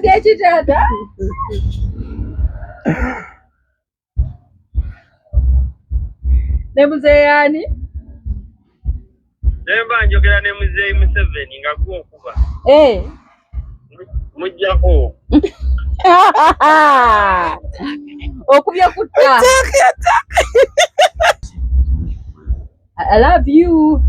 Ogambye ki taata? Ne muzeeyi ani? Nemba njogera ne muzeeyi Museveni nga gwe okuba. Eh. Mujjako. Okubye kutta. I love you.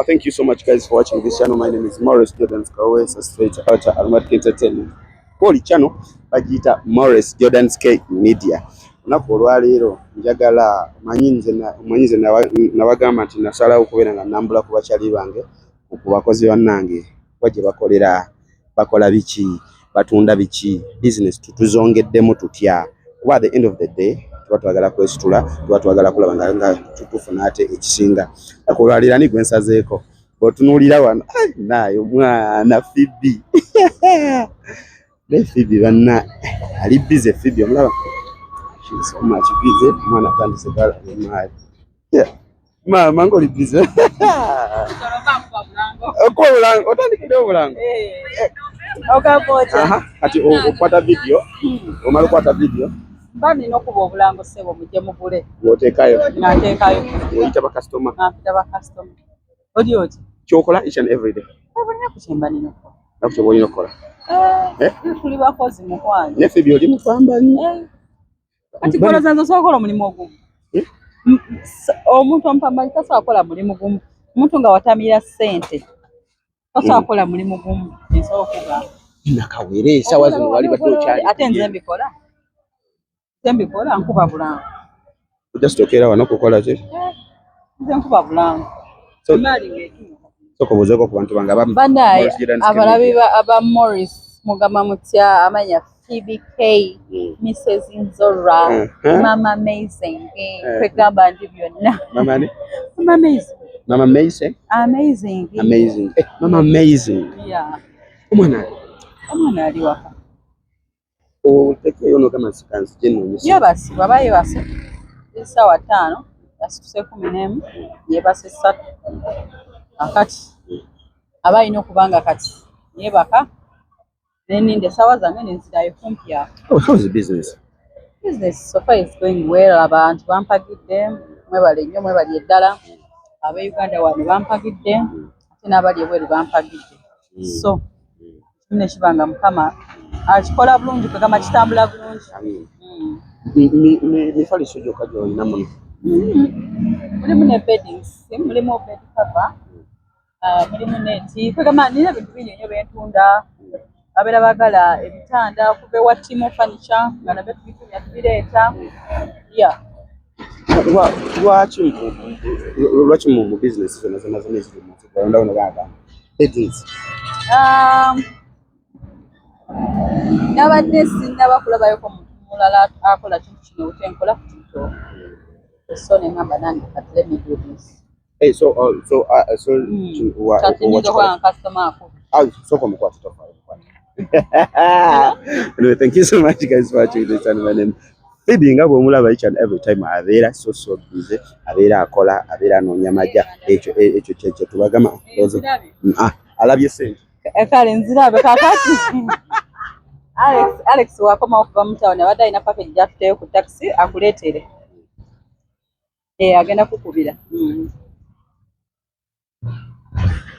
Thank you so much guys for watching this channel. My name is Morris Jordan Kawesa, straight out of Aromatic Entertainment. Koli channel bagiyita Morris Jordan K Media. Olunaku olwaleero njagala omanyi nze nabagamba nti nasalawo okubeera nga nambula ku bakyali bange, ku bakozi bannange, wa gye bakolera, bakola biki, batunda biki, business tutuzongeddemu tutya, kuba at the end of the day tuba twagala kwesitula, tuba twagala kulaba nga tufuna ate ekisinga. Olunaku olwaleero ani gwe nsazeeko? Bw'otunuulira wano, naaye omwana Phoebe. Naye Phoebe banna ali busy. Phoebe omulaba? She's so much busy. Omwana atandise emaali. Yeah. Maama ng'oli busy. Okuba obulango, otandikidde obulango. Ogamba otya? Aha, kati okwata video, omala okwata video, Mba nina okuba obulango, ssebo, mujje mugule. Ng'oteekayo, Nga nteekayo. Ng'oyita bakasitoma. Nga mpita bakasitoma. Oli oti? Ky'okola each and every day. Buli nnaku kye mba nina okukola. Naku kyoba olina okukola. Eh, tuli bakozi, mukwano. Ne Phoebe oli mupambanyi. Eh. Kati goloza nze osobola okukola omulimu ogumu? Eh? Omuntu omupambanyi tasobola kukola mulimu gumu. Omuntu nga watamira ssente tosobola kukola mulimu gumu, nsobola okugamba. Nakawere essaawa zino wali badde okyali. Ate nze mbikola. Nze mbikola, nkuba bulango. Just okeera wano kukola ki? Eh, nze nkuba bulango. Emaali ng'etuuka. Sooka obuuzeeko ku bantu bange aba Banaye Morris Jordan K abalabi Media. aba Morris, mugamba mutya? Amanya Phoebe K, Mrs Nzora, Mama Amazing. Kwegamba ndi byonna. Mama ani? Mama Amazing. Mama Amazing? Amazing. Amazing. Eh, Mama Amazing. Yeah. Omwana ali? Omwana ali waka. Otekeeyo n'ogamba nti kanzije nnoonyese. Yeebase, bw'aba yeebase essaawa 5, yasituse 11, yeebase 3. Akati aba alina okuba nga kati yeebaka, neninda essaawa zange nenzirayo kumpi awo. Oh, how's the business? Business so far is going well. Abantu bampagidde, mwebale nnyo, mwebali eddala. Ab'e Uganda wano bampagidde, ate n'abali ebweru bampagidde. So kimu ne kiba nga Mukama akikola bulungi, kwegamba kitambula bulungi. Amin. Mifaliso gyokka gy'olina muno? Mulimu ne beddings, mulimu bed cover, mulimu neti, kwegamba nina ebintu bingi nnyo byentunda. Abeera baagala ebitanda okuva ewa Timo Furniture, nga nabyo tubitumya tubireeta, yeah. Lwaki mu business zonna zonna zonna eziri mu nsi olondawo nogamba beddings? Nabadde sinnaba kulabayoko muntu mulala akola kintu kino butenkola ku TikTok, so nengamba nange kati let me do this. Hey, so Kati nyinza okuba nga customer ako. Ah, soko mukwate tofauti. Anyway, thank you so much guys for watching this channel. My name Phoebe, nga bw'omulaba each and every time abeera so so busy, abeera akola, abeera anoonya majja. Ekyo kye tubagamba. Ah, alabye sente. Kale nzirabe kakati. Alex wakomawo okuva mu town, abadde alina package gyatuteyo ku taxi akuleetere. Eh, agenda kukubira.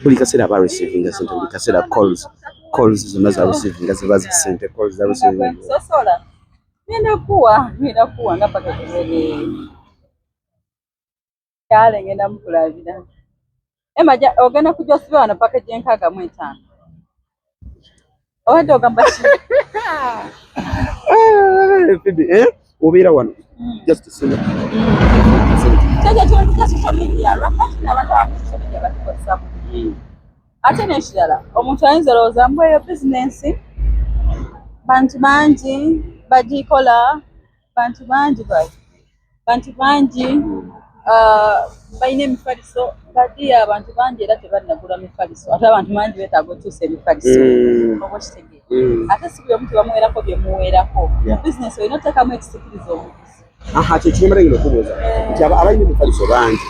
Buli kaseera aba receiving sente, buli kaseera calls zonna za receiving ziba zi sente, calls za receiving. Sosola ngenda kuwa nga package wene. Kale ngenda mukulabira. Emma, ogenda kujja osibe wano package 65. Obadde ogamba ki? Ah, Phoebe, eh? Obeera wano just sente. Kyekyo kintu kya social media, lwaki abantu abamu social media batukozesa bubi? Ate n'ekirala, omuntu ayinza olowooza mbu eyo bizinensi bantu bangi bagikola, bantu bangi balina emifaliso badiya, abantu bangi era tebannagula mifaliso, ate abantu bangi beetaaga otuusa emifaliso. Oba okitegeera? Ate si buli omu tebamuwerako bye muwerako. Bizinensi olina oteekamu ekisikiriza omuguzi. Aha, kye kinyamala ngenda okubuuza nti abalina emifaliso bangi,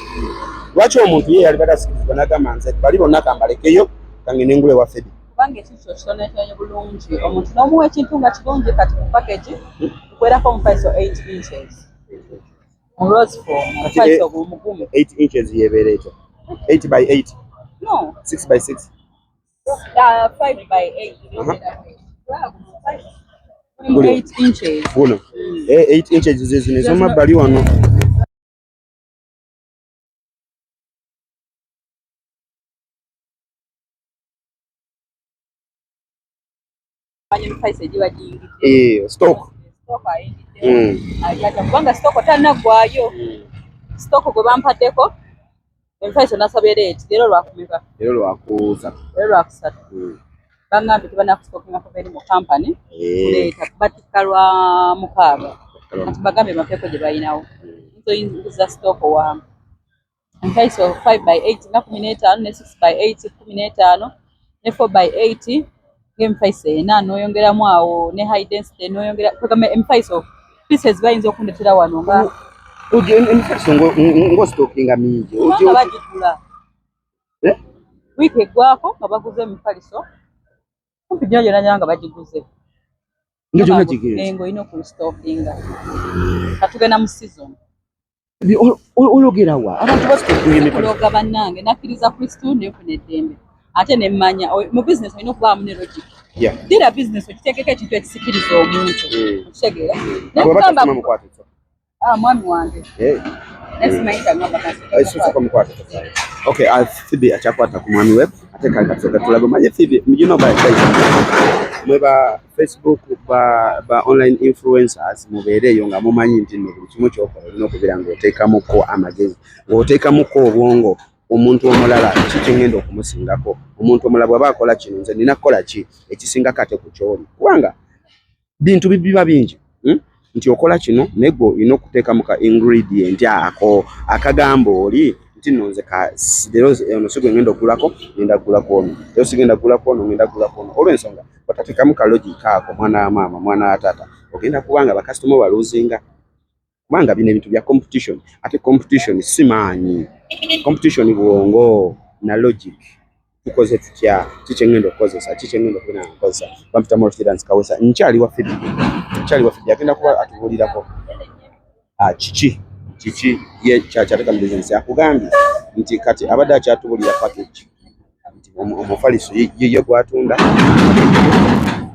lwaki omuntu ye yali badde asikirizibwa n'agamba nze bali bonna kambalekeyo kangende ngule wa Phoebe? Kubanga ekintu kyo kitonetonye bulungi, omuntu n'omuwa ekintu nga kirungi. Kati ku package nkuweerako omufaliso 8 inches mu rose foam, omufaliso ogwo omugumu. 8 inches yebeera etya? 8 by 8? No. 6 by 6? 5 by 8. Mulimu 8 inches. Guno 8 inches zezino ez'omabbali wano. Manya emifaliso egiba giyingidde. Stock. Stock ayingiddewo ajaja, kubanga stock tannaggwayo. Stock gwe bampaddeko emifaliso nasabye leeti. Leero lwakumeka? Leero lwakusatu. Leero lwakusatu. Bangambye tebanakustokinga kuva eri mu kampani kuleeta, batikka lwa mukaaga. Kati bagambye bampeko gye balinawo. Nzoyingiza stock wa emifaliso 5 by 8 nga 15, ne 6 by 8 15, ne 4 by 8 ng'emifaliso ena, n'oyongeramu awo ne high density, n'oyongera kwegamba emifaliso pieces bayinza okundetera wano nga Emifaliso ng'ostockinga mingi. Kubanga bagigula wiiki eggwako nga baguze emifaliso kumpi gyona gyona gyona nga bagiguze. Nga gyonna gigenze. Ng'olina okustockinga, katugenda mu season. Ologera wa abantu bastockinga emifaliso? Kuloga bannange, nakkiriza Kristo nenfuna eddembe, ate nemmanya mu business olina okubaamu ne logic. Dira business okiteekeko ekintu ekisikiriza omuntu. Okitegeera? Abo bakasitoma mukwate. Ah, mwami wange. Nesimanyi kyangamba. Sooka mukwate. Okay, Phoebe akyakwata ku mwami we, ate kale katusooka tulabe. Manye Phoebe, you know, by mwe ba Facebook, ba online influencers, mubeereeyo nga mumanyi nti nno buli kimu kyokola olina okubeera ng'oteekamuko amagezi, ng'oteekamuko obwongo. Omuntu omulala ki kyengenda okumusingako? Omuntu omulala bw'aba akola kino, nze nina kukola ki ekisingako ate ku kyoli? Kubanga bintu biba bingi, Nti okola kino, naye gwe olina okuteekamu ka ingredient ako akagamba oli nti nno nze leero ono si gwe ngenda okugulako, ngenda kugulako ono. Leero sigenda kugulako ono, ngenda kugulako ono. Olw'ensonga bw'otateekamu ka logic ako, mwana wa maama, mwana wa taata, ogenda kubanga bakasitoma balosinga, kubanga bino ebintu bya competition, ate competition si maanyi, competition bwongo na logic. Tukoze tutya? Ki kyengenda okukozesa? Ki kyengenda okubeera nga nkozesa? Bampita Morris Kawesa, nkyali wa Phoebe, nkyali wa Phoebe. Agenda kuba atubuulirako kiki ye kyakyateeka mu bizinesi. Akugambye nti kati abadde akyatubulira package, nti omufaliso ye gwatunda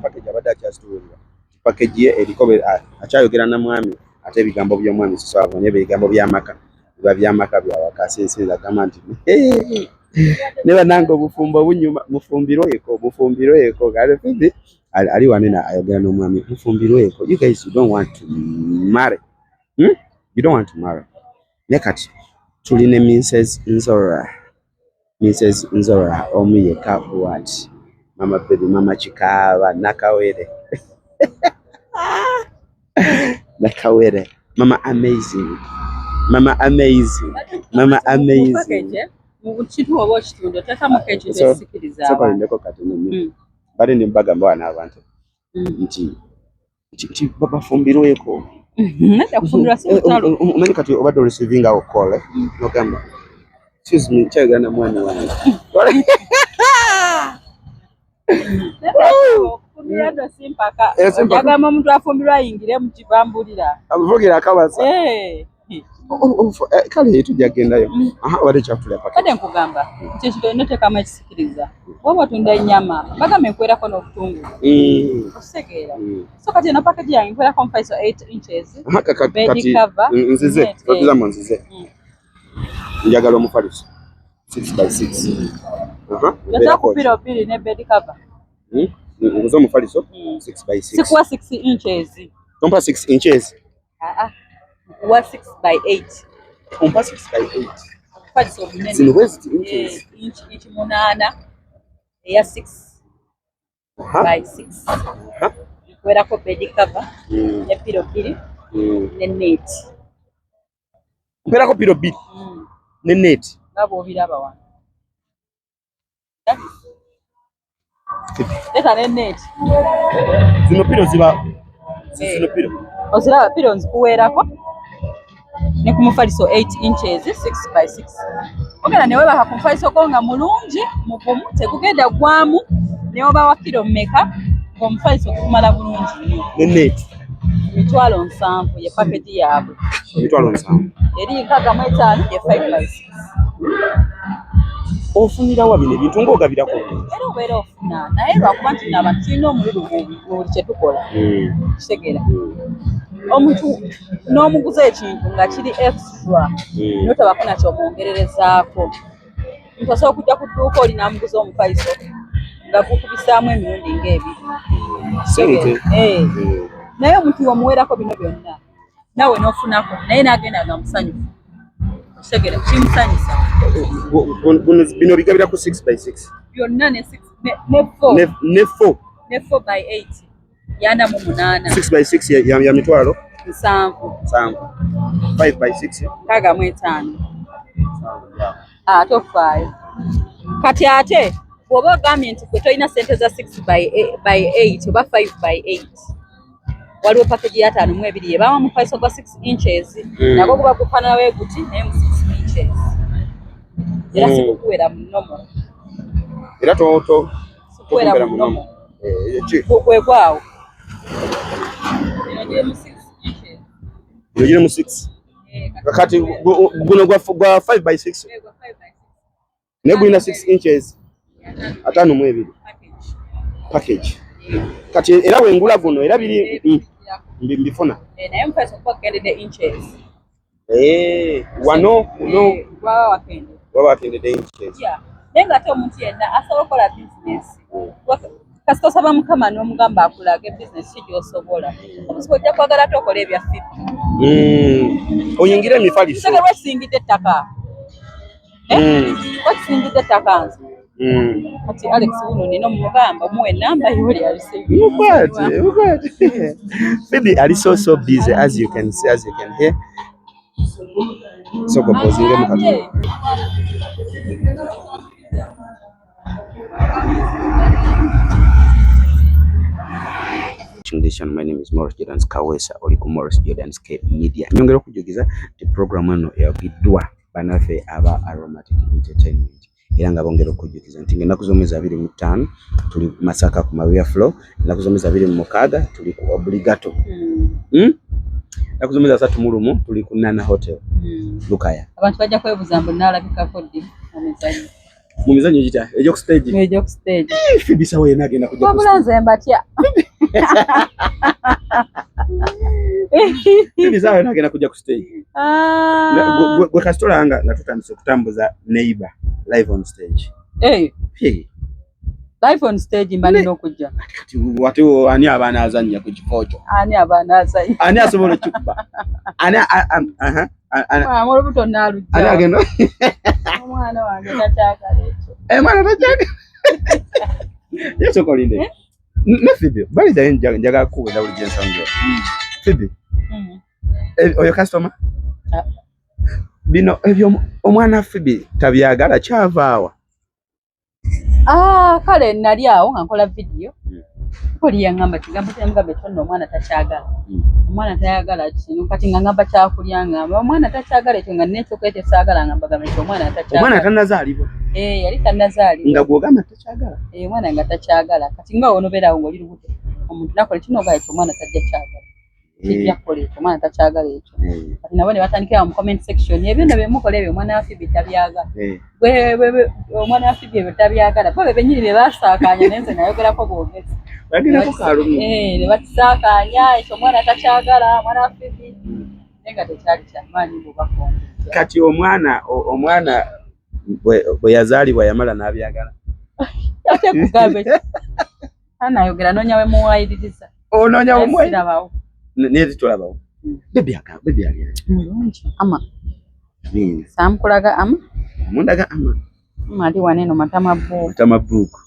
package, abadde akyazitubulira package ye eriko. Akyayogera na mwami, ate ebigambo by'omwami sisobola, ebigambo by'amaka biba byamaka, byawaka. Sinsinza gamba nti ne bannange obufumbo bunyuma, mufumbirweko, mufumbirweko. Kale Phoebe ali wanene ayogera n'omwami, mufumbirweko. You guys, you don't want to marry, You don't want to marry. Ne kati tuli ne Mrs Nzora, Mrs Nzora omu yekka bwati, mama baby, mama kikaaba, nakawere, nakawere, mama amazing, mama amazing, mama amazing. Mu kintu oba okitunda oteekamuko ekintu ekisikiriza Sooka abantu. olindeko katono nnyo. Badde ndi mbagamba wano abantu nti bafumbirweko. Nedda, kufumbirwa si lutalo. Omanyi kati obadde oreceivingawo call, nogamba, "Excuse me, nkyayogera na mwami wange." Nedda, okufumbirwa nno si mpaka. Eh, si mpaka. Ojagamba omuntu afumbirwa ayingire mu kivambulira. Amuvugira akabasa. Kale tujja kugendayo. Aha, obadde kyatulya Kade package. nkugamba nti ekintu olina oteekamu ekisikiriza. Bw'oba otunda ennyama, bagamba enkwerako n'obutungulu. Okitegeera? So kati eno package yange nkwerako omufaliso 8 inches, Aha, bed kati cover, nzize net, totuzamu, nzize njagala omufaliso 6 by 6. Aha, Yota mbeerako ku ki? pillow bbiri ne bed cover. Nguze omufaliso 6 by 6. Sikuwa 6 inches. Tompa 6 inches? Ah ah. Nkuwa 6 by 8. Ompa 6 by 8? Omufaliso omunene. Zino bwe ziti inches? Eh, inch 8 eya 6 by 6. Nkuwerako bed cover ne pillow bbiri ne net. Mpeerako pillow bbiri ne net? Nga bw'obiraba wano. Leeta ne net. Zino pillow ziba zino pillow? Oziraba pillow, nzikuweerako ne ku mufaliso 8 inches 6 by 6. Ogenda ne weebaka ku mufaliso gwo nga mulungi, mugumu, tegugenda gwamu. Ne oba wa kiro mmeka ng'omufaliso gukumala bulungi nnyo. Ne net. 700,000 ye package yaabwe. 700,000. Eri 65 ye 5 by 6. Ofunirawa bino ebintu ng'ogabirako? Era obeera ofuna naye lwakuba nti nno abantu tulina omululu mu buli kye tukola. Kitegeera. Omuntu n'omuguza ekintu nga kiri extra n'otabako na ky'omwongererezaako. Omuntu asobola okujja ku dduuka oli n'amuguza omufaliso nga gukubisaamu emirundi ng'ebiri. Ssente. Naye omuntu omuweerako bino byonna naawe n'ofunako naye n'agenda nga musanyufu. Okitegeera kimusanyusa. Bino bigabira ku 6 by 6. Byonna ne 6 ne 4. Ne 4. Ne 4 by 8. 48. 6 by 6 ya mitwalo 7. 7. 5 by 6. 65. Tofaayo. Kati ate bw'oba ogambye nti gwe tolina ssente za 6 by 8 oba 5 by 8 waliwo package ya 52 yebawa mufaliso gwa 6 inches nagwo guba gufaanana bwe guti naye mu 6 inches era sikukuwera munomo era sikukuwera munomo gwe gwawo bino giri mu 6 inches bino giri mu 6 kati guno gwa 5 by 6 naye gulina 6 inches 52 package kati era wengula guno era biri mbifuna naye mufaliso kuba kendedde inches wano kuno waba wakendedde inches naye ng'ate omuntu yenna asobola okukola bizinesi kasita osaba Mukama n'omugamba akulage bizinesi ki gy'osobola obuzibu ojja kwagala ate okola ebya Phoebe oyingire emifaliso lwekisingidde ettaka lwekisingidde ettaka nze kati Alex wuno nina omugamba omuwa enamba yoli Mukwate, mukwate. Phoebe ali so busy as you can see, as you can hear. So composing mu kati. My name is Morris Jordan Kawesa oli ku Morris Jordan K Media. Nyongera okujjukiza nti program eno eyagiddwa bannaffe aba Aromatic Entertainment. Era nga bongera okujjukiza nti ng'ennaku z'omwezi 25 tuli Masaka ku Maria Flow, ennaku z'omwezi 26 tuli ku Obligato. Ennaku z'omwezi 31 tuli ku Nana Hotel Lukaya. Abantu bajja kwebuuza mbu naalabikako ddi mu mizannyo. Mu mizannyo gitya? Egy'oku stage? Egy'oku stage. Phoebe sawa yenna agenda kujja ku Wabula stage. nze mbatya. Phoebe sawa yenna agenda kujja ku stage. Gwe kasitola nga tutandise okutambuza neighbor live on stage. Hey. Hey. Live on stage mba nina okujja. Kati wate ani abaana azannya ku kifo kyo? Ani abaana azannya? Ani asobola okukikuba? Ani olubuto naalujja. Ani agenda? Omwana wange takyagala ekyo. Mwana takyagala. Yesu okolinde. Ne Phoebe, bali ddayo njagala kukubuuza bulijjo ensonga. Phoebe. Oyo customer? Bino ebyo omwana Phoebe tabyagala kyavaawa. Kale nali awo nga nkola vidiyo. Oli yaŋŋamba kigambo kyamugamba ekyo nno omwana takyagala. Omwana tayagala kino kati nga ŋŋamba kyakulya ŋŋamba omwana takyagala ekyo nga nina ekyokulya kye saagala nga mbagamba nti omwana takyagala. Omwana tannazaalibwa. Yali tannazaalibwa. Nga gw'ogamba takyagala. Omwana nga takyagala. Kati nga w'onobeera awo ng'oli lubuto omuntu nakola kino ogaye nti omwana tajja kyagala. Kijja kukola ekyo omwana takyagala ekyo. Kati nabo ne batandikira mu comment section ebyo nno bye mukola ebyo omwana wa Phoebe tabyagala. Omwana wa Phoebe ebyo tabyagala. Bo be bennyini be baasaakaanya naye nze nayogerako bwogezi. Bayogerako kalumu. Ne bakisaakaanya ekyo omwana takyagala omwana wa Phoebe. Naye nga tekyali kya maanyi mbu bakongoja. Kati omwana bwe yazaalibwa yamala n'abyagala. Ate kugambe ki? Anayogera noonya we muwayiririza. Onoonya we muwayiririza? Sirabawo. Naye tetulabawo. Bebi ali. Mulungi. Ama. Saamukulaga ama. Omundaga ama. Ama ali wano eno matama bbuuku. Matama bbuuku.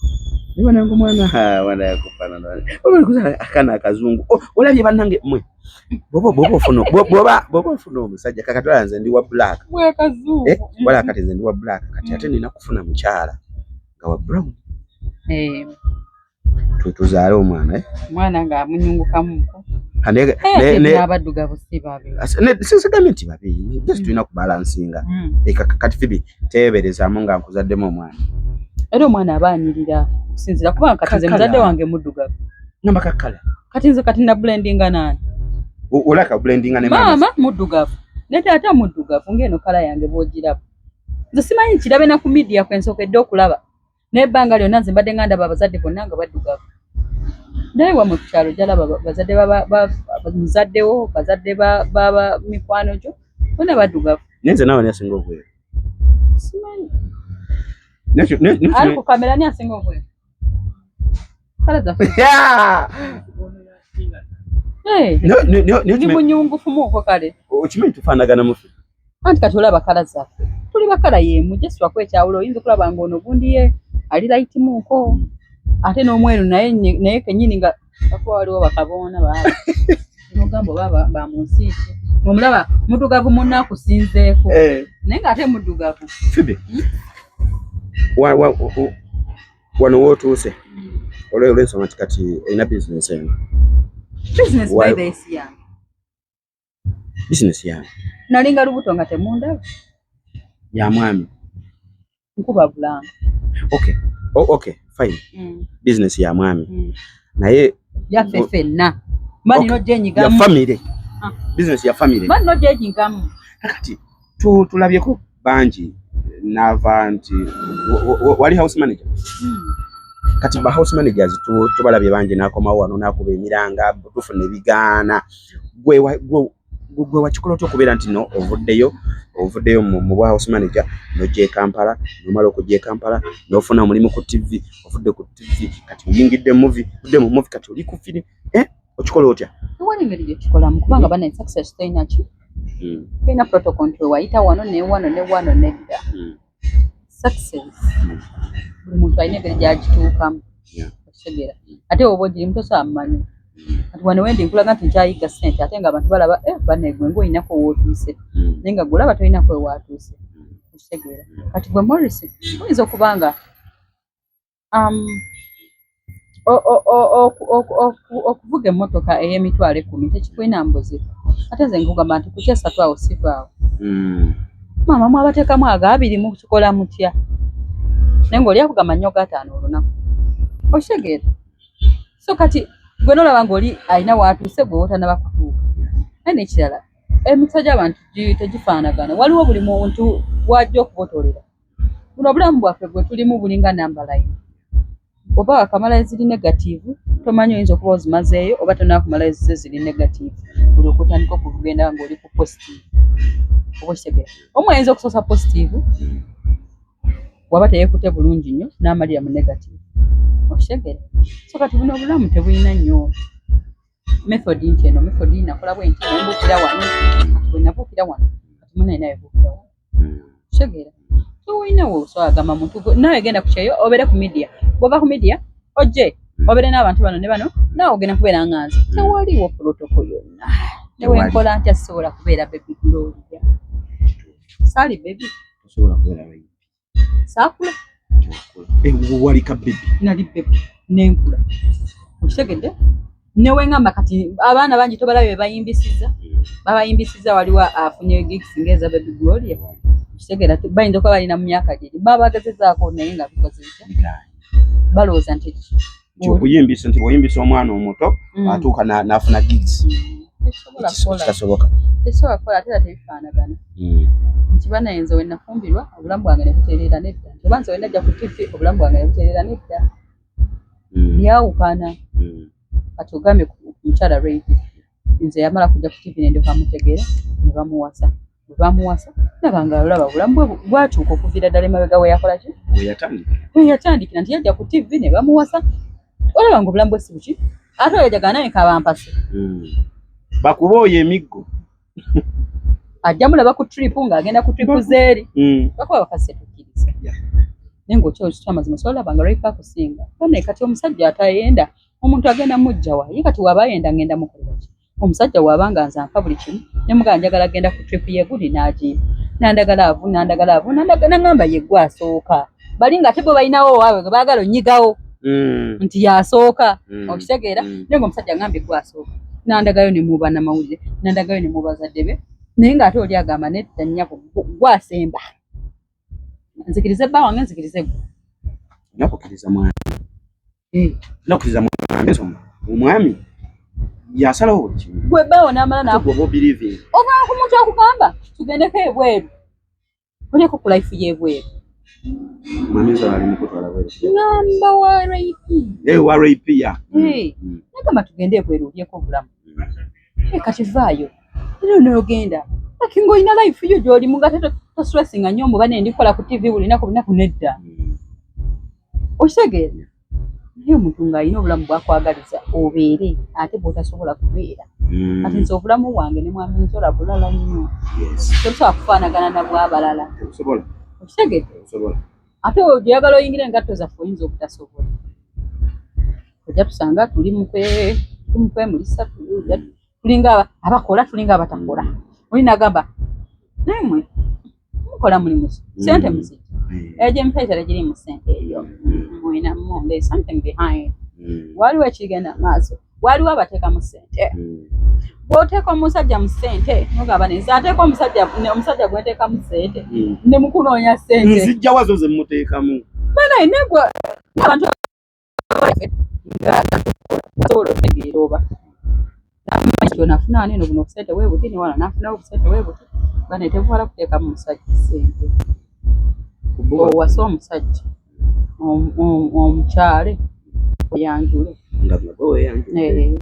Naye bannange omwana wana yakufaanana. Oba kuzaala akaana akazungu. Olabye bannange mmwe. Bw'oba ofuna omusajja kakati nze ndi wa black. Mwe kazungu. Wala kati nze ndi wa black kati ate nina kufuna mukyala nga wa brown. Tuzaale omwana. Omwana ng'amunyungukamuko. N'abaddugavu si babi. Sisigambye nti babi. Just tulina kubalansinga. Kati Phoebe teeberezaamu nga nkuzaddemu omwana. Era omwana aba anyirira. Okusinziira kubanga kati nze muzadde wange muddugavu. Ngamba ka colour. Kati nze kati na blendinga nani? Olaka blendinga ne maama muddugavu ne taata muddugavu, ng'eno colour yange bw'ogiraba. Nze simanyi kirabe na ku media kwe nsookedde okulaba, naye ebbanga lyonna nze mbadde nga ndaba abazadde bonna nga baddugavu. Naye wamwe ku kyalo gyalaba bazadde muzaddewo, bazadde ba mikwano gyo bonna baddugavu. Naye nze naawe ani asinga obweru? Simanyi. Ali ku kamera ani asinga obweru? Colour zaffe. Ndi munyungufumuuko kale. Okimanyi tufaanagana mufe. Anti kati olaba colour zaffe. Tuli ba colour y'emu, just lwakuba ekyawulo oyinza okulaba ng'ono gundi ye ali light muuko ate n'omweru naye naye kennyini nga bakuba waliwo bakaboona baaba nogamba oba ba mu nsi ki, ng'omulaba muddugavu munne akusinzeeko naye ng'ate muddugavu. Phoebe, wano wootuuse olw'ensonga nti kati olina bizinesi eno. Business by the si yange. Bizinesi yange. Nalinga lubuto nga temundaba. Ya mwami. Nkuba bulanga. Okay. Oh, okay, fine. Bizinesi ya mwami. Naye yaffe ffenna. Mba nina ya ojjenyigamu. Family. Ah. Bizinesi ya family. Mba nina ojjenyigamu. Kati tulabyeko bangi nava nti wali house manager. Kati ba house managers tubalabye bangi, n'akomawo wano n'akuba emiranga, tufuna ebigaana. Gwe wakikola otya okubeera nti no ovuddeyo mu bwa house manager n'ojja e Kampala, n'omala okujja e Kampala n'ofuna omulimu ku TV, ovudde ku TV kati oyingidde movie, ovudde mu movie kati oli ku film, eh, okikola otya? Tewali ngeri gyekikolamu kubanga bana success terina ki, terina protocol nti wewayita wano ne wano ne wano, nedda. Success buli muntu alina engeri gyagituukamu. Okitegeera? Ate oba ogirimu tosobola mumanya. Kati wano wendi nkulaga nti nkyayiga ssente, ate nga abantu balaba, eh, banne gwe ng'olinako wootuuse, naye nga gwolaba tolinako wewaatuuse. Okitegeera? Kati gwe Morris oyinza okuba nga okuvuga emmotoka ey'emitwalo 10 tekikulina mbuzibu, ate nze nkugamba nti ku kyesatu awo sivaawo. Maama mwabateekamu aga 20 mukikola mutya? Naye ng'oli akugamba nnyo 5 olunaku. Okitegeera? So kati gwe nolaba ng'oli alina waatuuse gwe wotanaba kutuuka. Naye n'ekirala, emikisa gy'abantu tegifaanagana. Waliwo buli muntu wajja okubotolera. Buno obulamu bwaffe bwe tulimu bulinga number line. Oba wakamala ziri negative, tomanyi oyinza okuba ozimazeeyo oba tonnakumala ezize ziri negative, olyoka otandika okugenda ng'oli ku positive. Oba okitegeera? Omu ayinza okusoosa positive, waba teyeekutte bulungi nnyo n'amalira mu negative. Okitegeera? So kati buno obulamu tebulina nnyo method nti eno method nakola bwe nti nembuukira wano, kati bwe nabuukira wano kati munnaye naye buukira wano. Okitegeera? So olinawo osobola gamba muntu naawe genda ku kyeyo obeere ku media, bw'ova ku media ojje obeere n'abantu bano ne bano, naawe ogenda kubeera nga nze. Tewaliwo protocol yonna. Newenkola ntya sisobola kubeera Baby Gloria. Saali baby. Tosobola kubeera baby. Saakula. Eh, wali ka baby. Nali baby nenkula. Okitegedde? Neweŋŋamba kati abaana bangi tobalabye bebayimbisizza, babayimbisizza, waliwo afunye gigs ng'eza Baby Gloria. Okitegeera? Bayinza okuba balina mu myaka giri babagezezaako naye nga bikoze bitya, balowooza nti nti okuyimbisa, nti bw'oyimbisa omwana omuto atuuka n'afuna gigs. Tekisobola kukola. Kitasoboka. Tekisobola kukola, ate era tebifaanagana. Nti banaye nze we nafumbirwa obulamu bwange ne butereera, nedda. Nti oba nze we najja ku TV obulamu bwange ne butereera, nedda. Byawukana. Kati ogambye ku mukyala Rayp, nze yamala kujja ku TV ne ndyoka mutegeera ne bamuwasa. Bwe bamuwasa ndaba nga olaba obulamu bwe bwakyuka okuviira ddala emabega we yakola ki, we yatandika. We yatandikira nti yajja ku TV ne bamuwasa, olaba nga obulamu bwe si buki, ate oyo jagala naye kabampase. Bakuba oyo emiggo. Ajja mulaba ku trip ng'agenda ku trip zeeri. Bakuba bakasi tetukkiriza. Naye ng'okyo kyamazima osobola olaba nga Rayp akusinga bane. Kati omusajja atayenda omuntu agenda mujja wa ye? Kati waba ayenda ngenda mukolera ki? Omusajja waba nga nze ampa buli kimu, ne mugamba njagala genda ku trip y'eguli n'agimpa, nandagala avu nandagala avu nangamba ye gwe asooka, bali nga ate bo balinawo waabwe gwe baagala onnyigawo nti yasooka. Okitegeera? Naye ng'omusajja ngambye gwe asooka, nandagayo ne muba namawulire, nandagayo ne mu bazadde be, naye ng'ate oli agamba nedda nnyabo, gwe asemba, nzikirize bba wange, nzikirize gwe. Nakukkiriza mwana. Nakkiriza mwami ensonga, omwami yasalawo buli kimu. Gwe bbaawo n'amala Ate gwe oba obelieving. Oba omuntu akugamba tugendeko ebweru, olyeko ku life y'ebweru. Mwami Nzola ali mukutwala bweru. Ngamba wa rape. Eh, wa rape ya. Eh, nagamba tugende ebweru olyeko obulamu. Eh, kati vaayo. Era n'ogenda. Laki ng'olina life yo gy'olimu nga tostressinga nnyo mbu bane ndikola ku TV buli lunaku lunaku nedda. Okitegeera? Naye omuntu ng'alina obulamu bw'akwagaliza obeere ate bw'otasobola kubeera. Kati nze obulamu bwange ne mwami Nzola bulala nnyo. Tebusobola kufaanagana na bw'abalala. Tebusobola. Okitegedde? Tebusobola. Ate oyagala oyingire engatto zaffe oyinza obutasobola. Ojja tusanga tuli mu kwemulisa, tulinga abakola, tulinga abatakola. Oli n'agamba, naye mmwe mukola mulimu ki? Ssente muzijja. Egyo emipiira tegiri mu ssente eyo. Mulina mu, there is something behind. Waliwo ekigenda maaso. Waliwo abateekamu ssente. Bw'oteeka omusajja mu ssente, n'ogamba nze ateeka omusajja, omusajja gwe nteekamu ssente, ne mukunoonya ssente. Nzijja wazo ze mmuteekamu. Banaye ne gwe abantu basobola okutegeera oba. Namanyi nafuna wano eno buno obusente bwe buti, ne wano nafunawo obusente bwe buti. Banaye tebumala kuteekamu musajja ssente. Owase omusajja, omukyale, oyanjule. Nga gwe weeyanjule.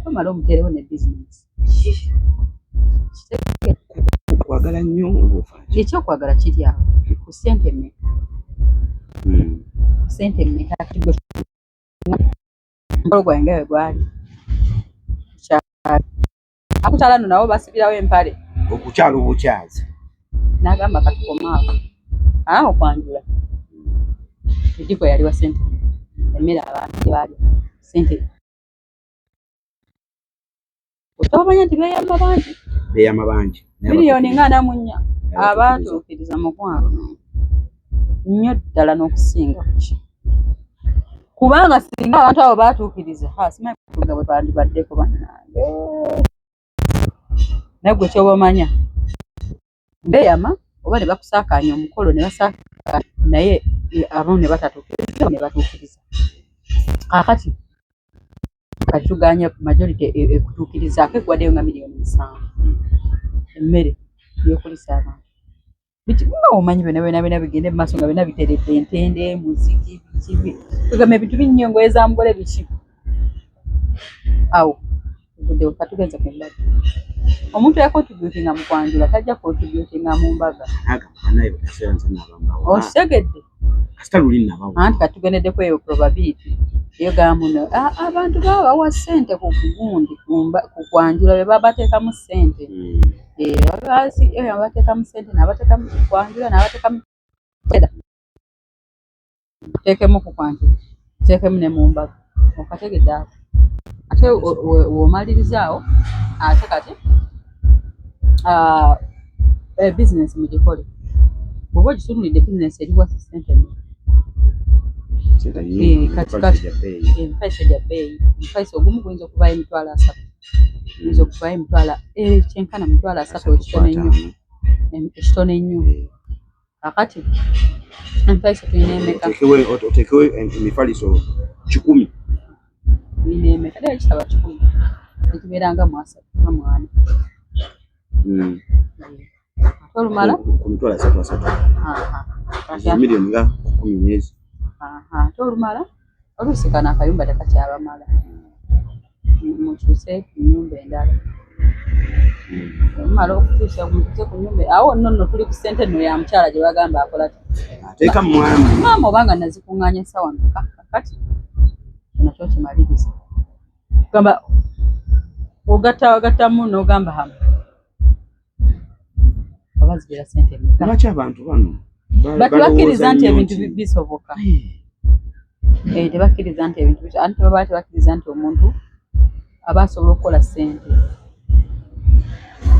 Omala omuteerewo ne bizinensi. Kwagala nnyo oba ofa ki? Ekyokwagala kiri awo. Ku ssente mmeka? Ssente mmeka? Kati gwe omukolo gwange nga bwe gwali. Akukyala nno nabo basibirawo empale. Okukyala obukyazi. N'agamba katukome awo. Ah, okwanjula. Ejjiko yali wa ssente. Emmere abantu gye baalya. Ssente. Tobamanya nti beeyama bangi. Beeyama bangi. Miliyoni nga 44. Abaatuukiriza mukwano. Nnyo ddala n'okusinga ku ki. Kubanga singa abantu abo baatuukiriza, ha, simanyi nga bwe bandibaddeko bannange. Naye gwe ky'oba omanya, beeyama oba ne bakusaakaanya omukolo ne basaakaanya, naye abamu ne batatuukiriza ne batuukiriza. Kaakati kati tuganye majority ekutuukirizaako ekuwaddeyo nga miliyoni 7 emmere y'okulisa abantu. Biki nga omanyi byonna byonna byonna bigende mu maaso nga byonna biteredde, entende, muziki, biki, kugamba ebintu bingi nnyo, engoye za mugole biki. Awo tuvuddewo katugenze ku mbaga. Omuntu eyacontributinga mu kwanjula tajja contributinga mu mbaga. Okitegedde? Kasita luli nabawa. Anti kati tugendeddeko eyo probability. Eyo gamba muno, abantu baba bawa ssente ku gundi ku kwanjula be baba bateekamu ssente. Abateekamu ssente n'abateekamu ku kwanjula n'abateekamu teekemu ku kwanjula, teekemu ne mu mbaga. Okategedde ako? Ate w'omaliriza awo, ate kati bizinensi mugikole. Bw'oba ogitunuulidde bizinensi eri wa ssente mmeka? Kati emifaliso gya bbeeyi. Omufaliso ogumu guyinza okuvaayo 300,000. Guyinza okuvaayo emitwalo kyenkana 300,000 ekitono ennyo. Ekitono ennyo. Kaakati emifaliso tulina emeka? Oteekewo emifaliso 100. Tulina emeka? Naye kitaba 100. Ekibeera nga mu 30 nga mu 40. Ate olumala? Ku 300,000 asatu. Miliyoni nga 10 n'ezi. Ate olumala? Oluusi kano akayumba tekakyabamala. Mukyuse ku nnyumba endala. Mumala okukyusa mutuuse ku nnyumba awo nno nno tuli ku ssente nno ya mukyala gye bagamba akola ki? Ateeka mwami. Maama obanga nazikuŋŋaanya essaawa mmeka? Kakati kino kyo kimaliriza. Gamba ogatta ogattamu n'ogamba hamu. Oba zibeera ssente mmeka? Lwaki abantu bano Bakkiriza nti ebintu bisoboka. Tebakkiriza nti ebintu bisoboka. Anti baba tebakkiriza nti omuntu aba asobola okukola ssente.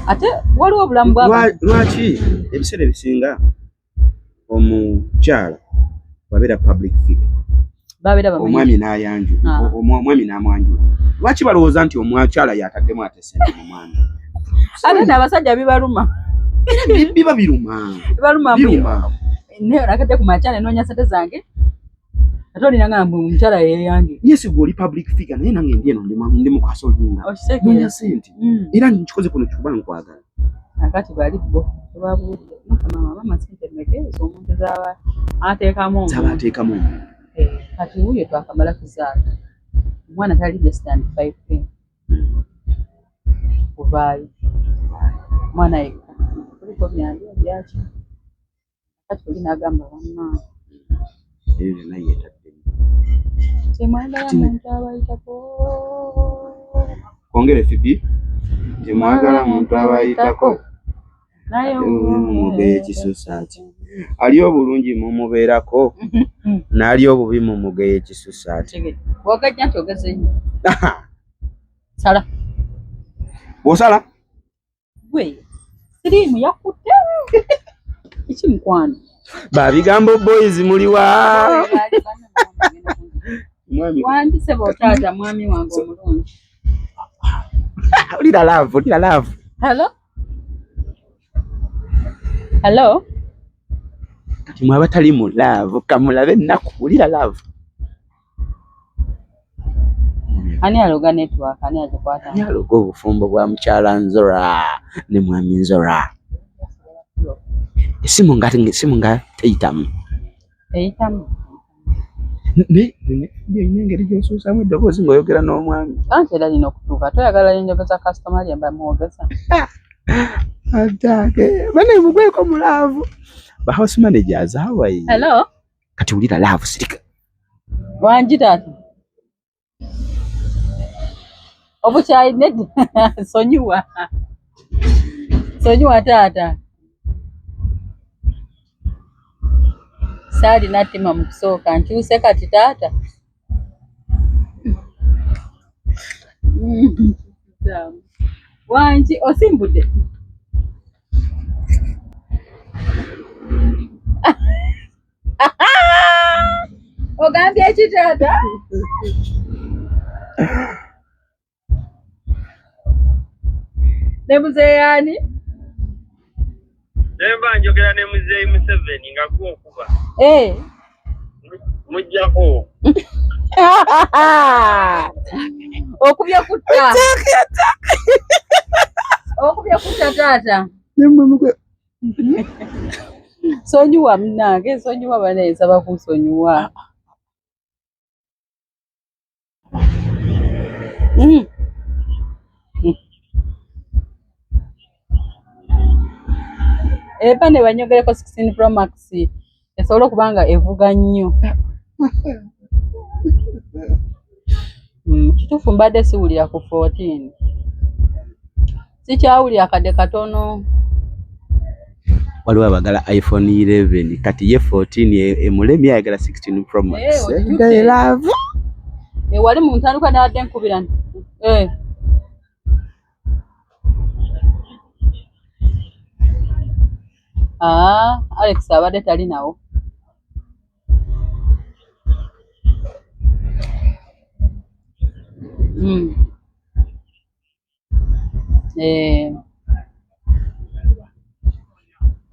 Ate waliwo obulamu bw'abantu. Lwaki ebiseera ebisinga omukyala wabeera public figure babeera bamanyi omwami n'ayanjula, omwami n'amwanjula, lwaki balowooza nti omukyala yataddemu ate ssente mu mwami? Ate n'abasajja bibaluma. Biba biruma. Bibaluma. Biruma. Naye ku makya nenoonya sente zange ate olina nga mbu omukyala yeyange. Yes, gwe oli public figure, naye nange ndi eno ndi mu kasolinga noonya sente era nkikoze kuno kuba nkwagala. Akati bali bo tebabuulire mukama mama sente mmeka ezo omuntu zaba ateekamu omuntu. Zaba ateekamu omuntu. Kati wuuyo twakamala kuzaala omwana tali less than 5K kuvaayo omwana yekka kuliko byange byaki kati oli n'agamba bannange Ebyo byonna yeetaddemu. Temwagala muntu abayitako. Kwongere Fibi, temwagala muntu abayitako. Naye mumugeye ekisusa ki ali obulungi mumubeerako n'ali obubi mumugeye ekisusa ati. Bwogajja nti ogeze nnyo. Sala. Bw'osala? Gwe siriimu yakutte. Kiki mukwano? Babigambo boys muliwa? Mwami. Wandise bw'otaata mwami wange omulungi. Olira love, olira love. Hello? Hello? Kati mwe abatali mu love kamulabe ennaku, olira love. Ani aloga network? Ani agikwata? Ani aloga obufumbo bwa mukyala Nzora ne mwami Nzora? Essimu nga essimu nga teyitamu. Eyitamu. Naye olina engeri gy'osuusaamu eddoboozi ng'oyogera n'omwami. Anti era lina okutuuka toyagala linjogeza kasitoma lye mba mwogeza. Atange bane mugweko mu love. Ba house managers, how are you? Hello? Kati wulira love, sirika. Wangi taata. Obukyayi nedda sonyiwa. Sonyiwa taata. Saalina ttima mu kusooka nkyuse kati taata. Wangi osimbudde. Ogambye ki taata? Ne muzeeyi ani? Nemba njogera ne muzeeyi Museveni nga gwe okuba. Eh. Mujjako. Okubye kutta. Okubye kutta taata. Sonyiwa munnange, sonyiwa banaye nsaba kunsonyiwa. Eba ne banyogereko 16 Pro Max esobola okuba nga evuga nnyo. Kituufu mbadde siwulira ku 14. Sikyawulira kadde katono. Waliwo abagala iPhone 11 kati ye 14 emulemye ayagala 16 Pro Max. They love. Wali mu ntandikwa nabadde nkubira nti Alex abadde tali nawo.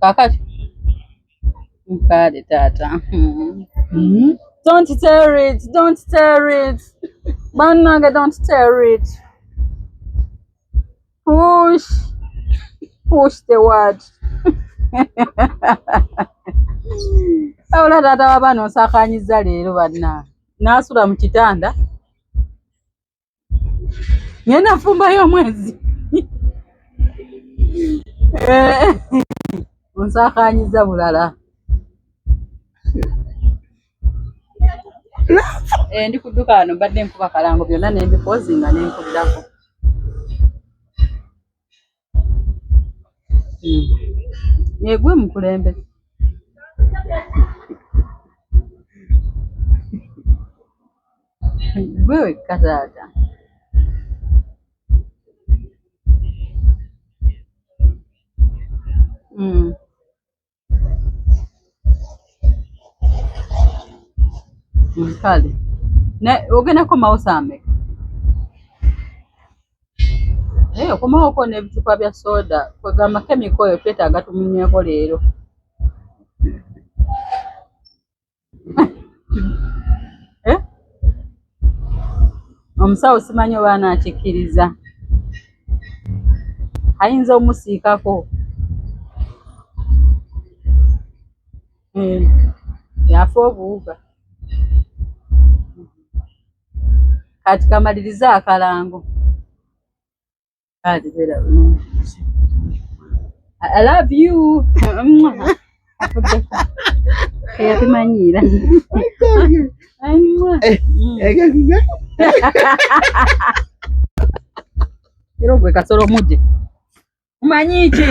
Kakati nkale taata. Don't tear it, don't tear it. Bannange don't tear it. Push. Push the word. Wabula taata w'abaana onsaakaanyizza leero bannange. N'asula mu kitanda. Ngenda nfumbayo omwezi. Onsaakaanyizza bulala. Ndi ku dduka wano mbadde nkuba kalango byonna ne mbipoozinga ne nkuddako. Gwe mukulembeze. Gwe wekka taata. Kale. Ogenda kukomawo saa mmeka? Okomawoko n'ebicupa bya soda kwegamba chemical oyo twetaaga tumunyweko leero. Omusawo simanyi oba anaakikkiriza, ayinza omusiikako. Yafa obuwuka. Kati kamalirize akalango. Kale beera bulungi. I love you. Afuddeko. Teyabimanyiira. Era ogwe kasolo muje. Omanyi ki?